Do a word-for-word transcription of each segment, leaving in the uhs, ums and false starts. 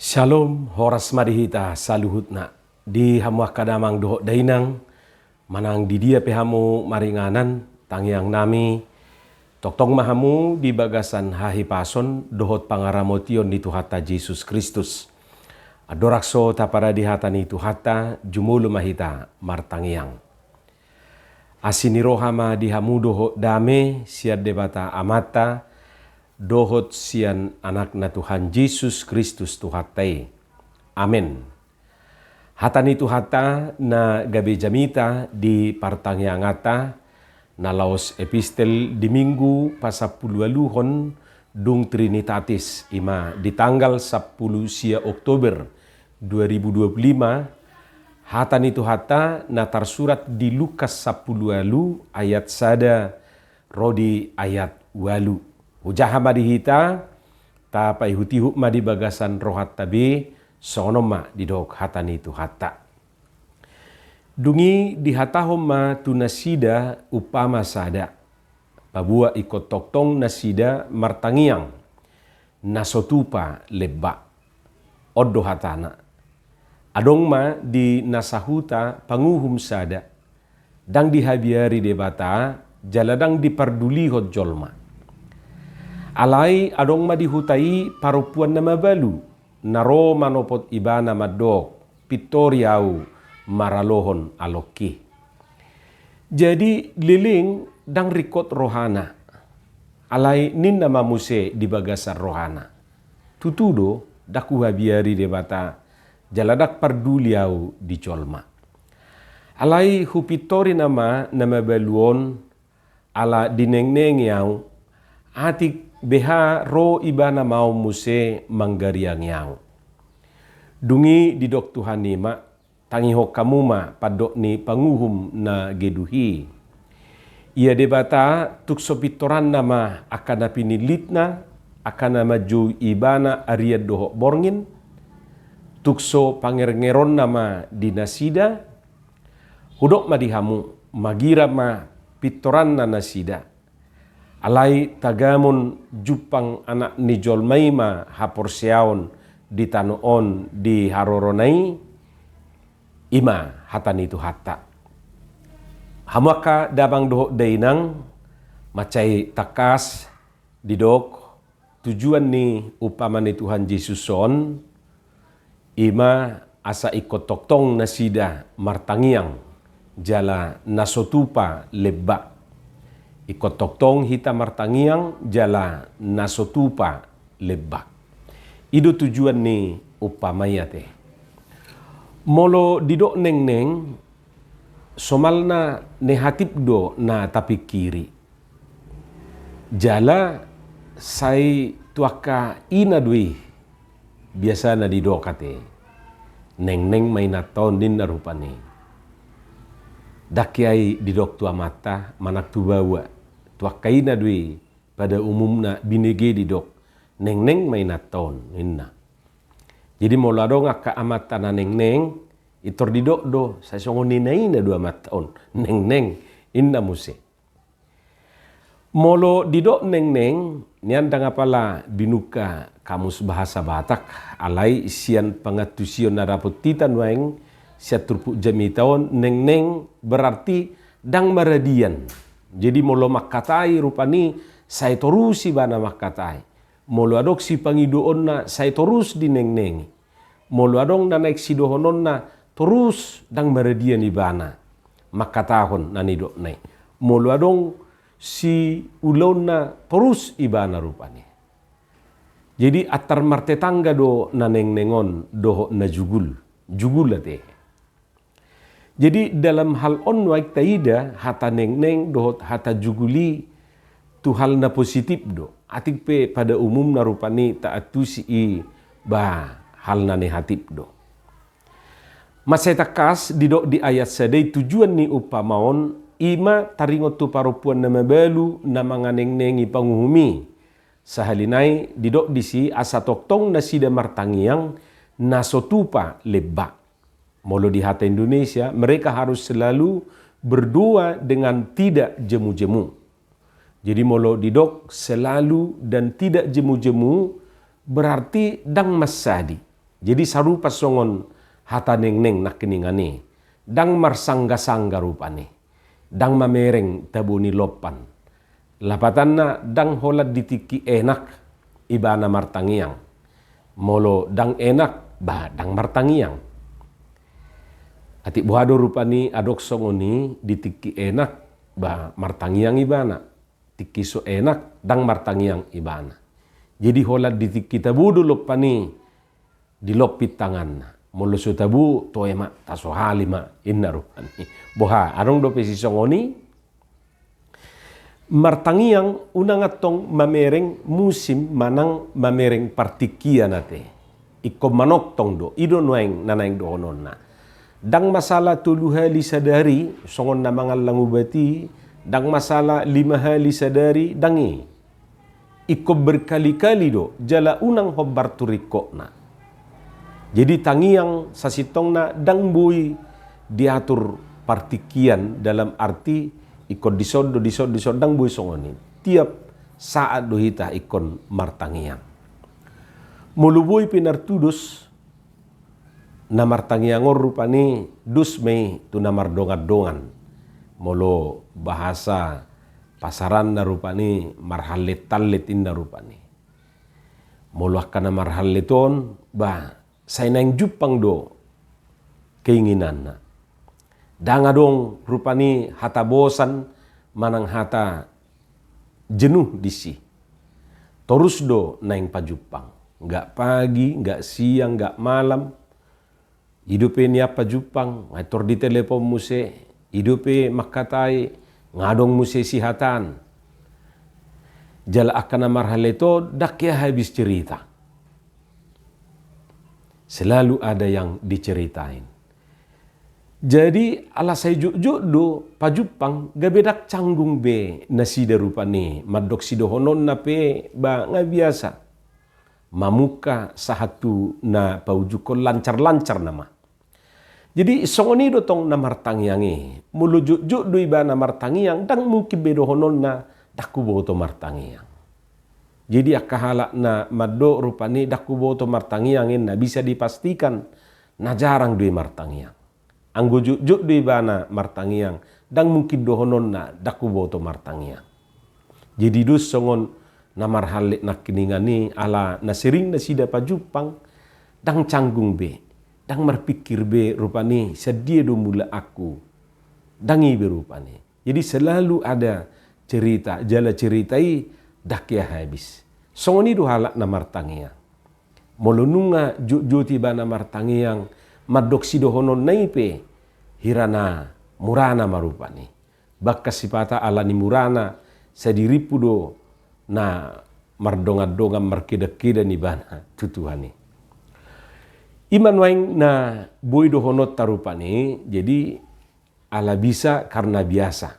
Shalom, horas ma di hita saluhutna. Di hamu angka damang dohot dainang, manang di dia pe hamu maringanan, tangiang nami, tongtong ma hamu di bagasan hahipason dohot pangaramotion ni Tuhanta Jesus Kristus. Andorang so taparade hata ni Tuhanta, jumolo ma hita martangiang. Asi ni roha ma di hamu dohot dame sian Debata Amanta, dohot sian Anakna Tuhan Jesus Kristus Tuhanta i. Amen. Hata ni Tuhanta na gabe jamita di partangianganta, na laos epistel di Minggu pasampuluualuhon dung Trinitatis, i ma di tanggal sampulu sia Oktober dua ribu dua puluh lima, hata ni Tuhanta na tarsurat di Lukas sampulu ualu ayat sada ro di ayat ualu. Hujaha ma di hita, tapaihutihut ma di bagasan rohanta be, songon on ma didok hata ni Tuhanta. Dung i dihatahon ma tu nasida umpama sada, paboa ingkon tongtong nasida martangiang, na so tupa lemba. On do hatana. Adong ma di na sahuta panguhum sada, ndang dihabiari Debata, jala ndang dipardulihon jolma. Alai adong ma di huta i parompuan na mabalu, na ro manopot ibana mandok, pintori ahu maralohon alongki. Jadi leleng ndang ringkot rohana. Alai ninna ma muse di bagasan rohana. Tutu do, ndang huhabiari Debata, jala ndang parduli ahu di jolma. Alai hupintori nama na mabalu on, ala dinengnengi ahu, atik beha ro ibana maon muse manggariangi ahu. Dung i didok Tuhan i ma, tangihon hamu ma pandok ni panguhum na geduhi. Ia Debata tung so pintoranna ma angka na pinillitna, angka na manjou ibana arian dohot borngin, tung so pangerngeronna ma di nasida, hudok ma di hamu, magira ma pintoranna nasida. Alai tagamon jumpang Anak ni jolma i ma haporseaon di tano on di harorona i, i ma hata ni Tuhanta. Hamu angka damang dohot dainang, mansai tangkas didok tujuan ni umpama ni Tuhan Jesus on, i ma asa ingkon tongtong nasida martangiang, jala na so tupa lemba. Ingkon tongtong hita martangiang, jala na so tupa lemba. I do tujuan ni umpama i ate. Molo didok nengneng, somalna nehatip do na tapingkiri. Jala sai tu angka ina do i biasana didok ate. Nengneng ma inanta on ninna rupani. Ndang kiai didok tu amanta manang tu baoa. Tu angka ina do i pada umumna binege didok. Nengneng ma inanta on ninna. Jadi molo adong angka amanta na nengneng, pintor didok do, sai songon ina-ina do amanta on. Nengneng, ninna muse. Molo didok nengneng, nian ndang apala binungka Kamus Bahasa Batak, alai sian pangantusion na dapot hita nuaeng, sian turpuk jamita on, nengneng berarti ndang maradian. Jadi molo mangkatai rupani, sai torus ibana mangkatai. Molo adong sipangidoonna sai torus dinengnengi. Molo adong na naeng sidohononna torus ndang maradian ibana mangkatahon na nidokna i. Molo adong siulaonna torus ibana rupani. Jadi antar martetangga do na nengneng on dohot na jugul. Jugul ate. Jadi dalam hal on nuaeng taida hata nengneng dohot hata jugul i tu hal na positif do. Atik pe pada umumna rupani taantusi i ba hal na nehatip do. Mansai tangkas didok di ayat sada i tujuan ni umpama on, i ma taringot tu parompuan na mabalu na manganengnengi panguhum i. Sahali nai didok disi asa tongtong nasida martangiang na so tupa lemba. Molo di hata Indonesia, mereka harus selalu berdoa dengan tidak jemu-jemu. Jadi molo didok selalu dan tidak jemu-jemu, berarti ndang mansadi. Jadi sarupa songon hata nengneng nangkiningan i, ndang marsanggasangga rupani, ndang mamereng tabo ni lompan. Lapatanna ndang holan di tingki enak ibana martangiang. Molo ndang enak, ba ndang martangiang. Atik boha do rupani adong songon i, di tingki enak, ba martangiang ibana. Tingki so enak, ndang martangiang ibana. Jadi holan di tingki tabo do lompan i dilompit tanganna. Molo so tabo, toe ma, tasohali ma, inna rupani. Boha, adong dope sisongon i? Martangiang unang antong mamereng musim manang mamereng partingkian ate. Ingkon manongtong do, i do nuaeng na naeng dohononna. Ndang masalah tolu hali sadari, songon na mangallang ubat i, ndang masalah lima hali sadari, ndang i. Ingkon berkali-kali do, jala unang hombar tu ringkotna. Jadi tangiang sasintongna ndang boi diatur partingkian, dalam arti ingkon dison do, dison, dison, ndang boi songon i. Tiap saat do hita ingkon martangiang. Molo boi pinartudos, na martangiang on rupani dos ma i tu na mardongan-dongan. Molo bahasa pasaranna rupani marhallet-hallet inna rupani. Molo angka na marhallet on, ba, sai naeng jumpang do keinginanna. Ndang adong rupani hata bosan manang hata jenuh disi. Torus do naeng pajumpang. Nggak pagi, nggak siang, nggak malam. I dope nian pajumpang, nunga tor ditelepon muse. I dope mangkatai, nunga adong muse sihataan. Jala angka na marhallet on, ndang hea habis cerita. Selalu ada yang diceritain. Jadi, ala sai jotjot do pajumpang, gabe ndang canggung be nasida rupani, mandok sidohononna pe, ba, nga biasa. Mamungka sahat tu na paujungkon lancar-lancar nama. Jadi, songon i do tong na martangiang i. Molo jotjot do ibana martangiang, ndang mungkin be dohononna, ndang huboto martangiang. Jadi, angka halak na mandok rupani, ndang huboto martangiang, inna, bisa dipastikan, na jarang do i martangiang. Anggo jotjot do ibana martangiang, ndang mungkin dohononna, ndang huboto martangiang. Jadi dos songon na marhallet nangkiningan i, ala na sering nasida pajumpang, ndang canggung be, ndang marpingkir be rupani, sian dia do mulaanku. Ndang i be rupani. Jadi selalu ada cerita, jala cerita i ndang hea habis. Songon i do halak na martangiang. Molo nunga jotjot ibana martangiang, mandok sidohononna i pe, hira na murana ma rupani. Bahkan sipata ala ni murana, sai dirimpu do na mardongan-dongan markeda-keda ni ibana tu Tuhan i. I ma nuaeng na boi dohononta rupani, jadi ala bisa karna biasa.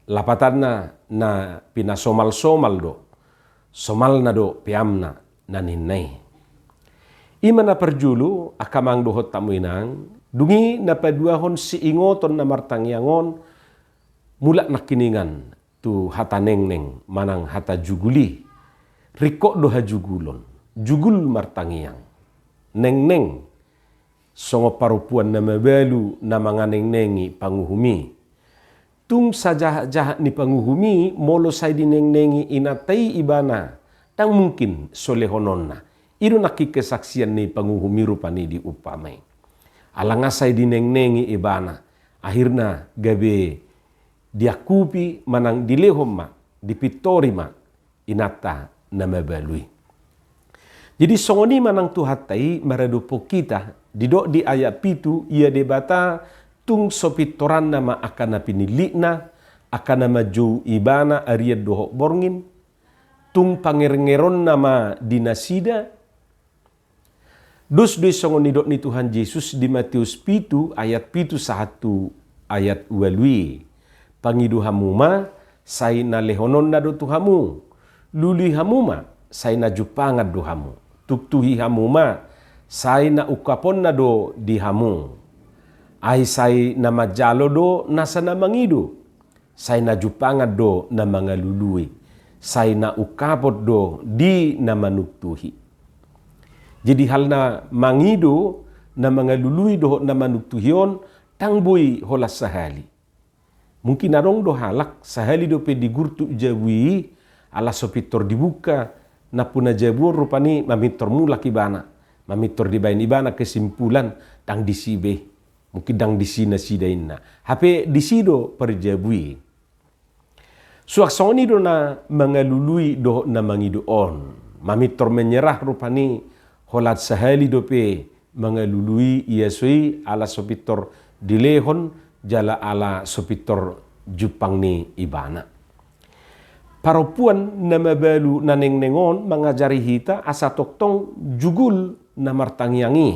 Lapatanna na pinasomal-somal do, somalna do peamna na ninna i. I ma na parjolo, angka amang dohot hamu inang, dung i na paduahon siingoton na martangiang on, mulak nangkiningan tu hata nengneng manang hata jugul i. Ringkot do hajugulon, jugul martangiang. Nengneng, songon parompuan na mabalu na manganengnengi panguhum i. Tung sajahat-jahat ni panguhum i, molo sai dinengnengi inanta i ibana, ndang mungkin so lehononna. I do nangkin kesaksian ni panguhum i rupani di umpama i. Ala nga sai dinengnengi ibana, akhirna gabe diangkupi manang dilehon ma, dipintori ma inanta na mabalu i. Jadi songon i ma nang Tuhanta i maradophon hita, didok di ayat pitu, ia Debata tung so pintoranna ma angka na pinillitna, angka na manjou ibana arian dohot borngin, tung pangerngerngeronna ma di nasida. Dos do i songon nidok ni Tuhan Jesus di Matius pitu ayat pitu sahat tu ayat ualu i. Pangido hamu ma, sai na lehononna do tu hamu. Lului hamu ma, sai na jumpangan do hamu. Tuktuhi hamu ma, sai na ungkaponna do di hamu. Ai sai na manjalo do nasa na mangido. Sai na jumpangan do na mangalului, sai na ungkapon do di na manuktuhi. Jadi hal na mangido, na mangalului dohot na manuntuhi on, ndang boi holan sahali. Mungkin adong do halak sahali dope digurtuk jabu i, ala so pintor dibuka nampuna jabu on rupani mamintor mulak ibana, mamintor dibaen ibana kesimpulan, ndang disi be. Mungkin ndang disi nasida inna. Hape disi do parjabu i. Suang songon i do na mangalului dohot na mangido on. Mamintor menyerah rupani holan sahali dope mangalului i, ia so i ala so pintor dilehon jala ala so pintor jumpang ni ibana. Parompuan na mabalu na nengneng on mangajari hita asa tongtong jugul na martangiang i.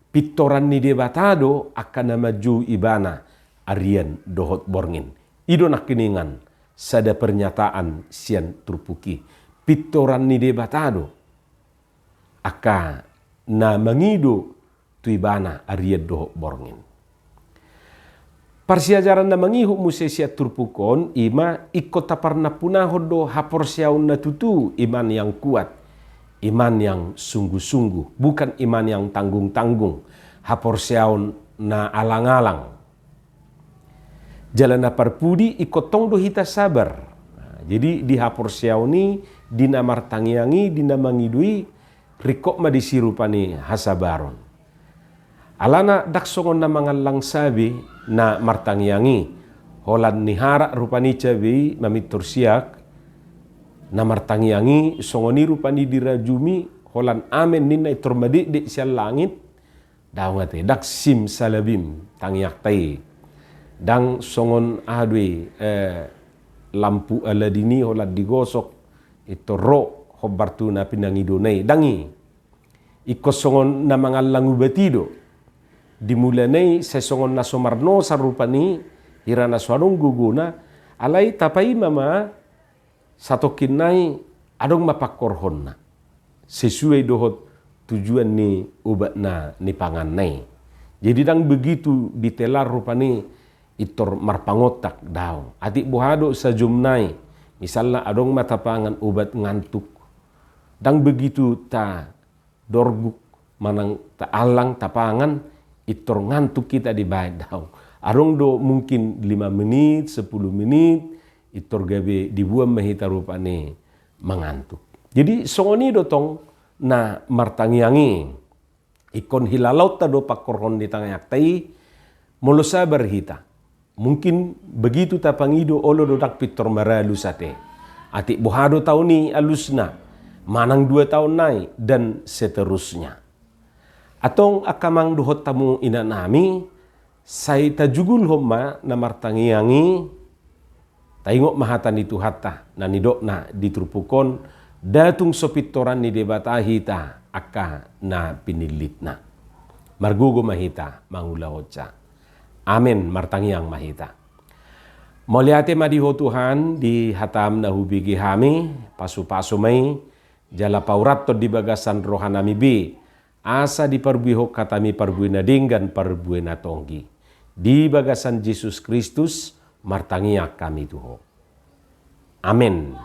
Pintoran ni Debata do angka na manjou ibana arian dohot borngin. I do nangkiningan sada pernyataan sian turpuk i. Pintoran ni Debata do angka na mangido tu ibana arian dohot borngin. Parsiajaran na mangihut muse sian turpuk on, i ma ingkon taparnampunahon do haporseaon na tutu, iman yang kuat, iman yang sungguh-sungguh, bukan iman yang tanggung-tanggung, haporseaon na alang-alang. Jala na parpudi, ingkon tong do hita sabar. Nah, jadi di haporseaon i, di na martangiang i, di na mangido i, ringkot ma disi rupani hasabaron. Alana ndang songon na mangallang cabe na martangiang i, holan niharak rupani cabe i mamintor siak, na martangiang i songon i rupani dirajumi, holan amen ninna i tor madekdek sian langit, daong ate, ndang simsalabim tangiangta i. Ndang songon aha do i, eh, lampu Aladin i holan digosok, i tor ro hombar tu na pinangidona i, ndang i. Ingkon songon na mangallang ubat i do. Di mulana i sai songon na so marnosa rupani, hira na so adong gogona, alai tapaima ma satongkin nai adong ma pangkorhonna sesuai dohot tujuan ni ubat na nipanganna i. Jadi ndang begitu ditelan rupani i tor marpangontak, daong. Atik boha do sajom nai, misalna adong ma tapangan ubat ngantuk, ndang begitu ta dorguk manang ta allang tapangan, i tor ngantuk hita dibaen, daong. Adong do mungkin lima menit, sepuluh menit, i tor gabe dibuan ma hita rupani mangantuk. Jadi songon i do tong na martangiang i. Ingkon hilalaonta do pangkorhon ni tangiangta i, molo sabar hita. Mungkin begitu tapangido, olo do ndang pintor maralus ate. Atik boha do taon i alusna, manang dua taon nai, dan seterusnya. Antong angka amang dohot hamu inanami, sai tajugulhon ma na martangiang i, taingot ma hata ni Tuhanta, na nidokna di turpuk on, nda tung so pintoran ni Debata hita angka na pinillitna. Margogo ma hita mangulahonsa. Amen, martangiang ma hita. Mauliate ma di Ho Tuhan, di hataM na hubege hami, pasupasu ma i, jala paurathon di bagasan rohanami be, asa diparbuehon hataMi parbue na denggan, parbue na tonggi. Di bagasan Jesus Kristus, martangiang hami tu Ho. Amen.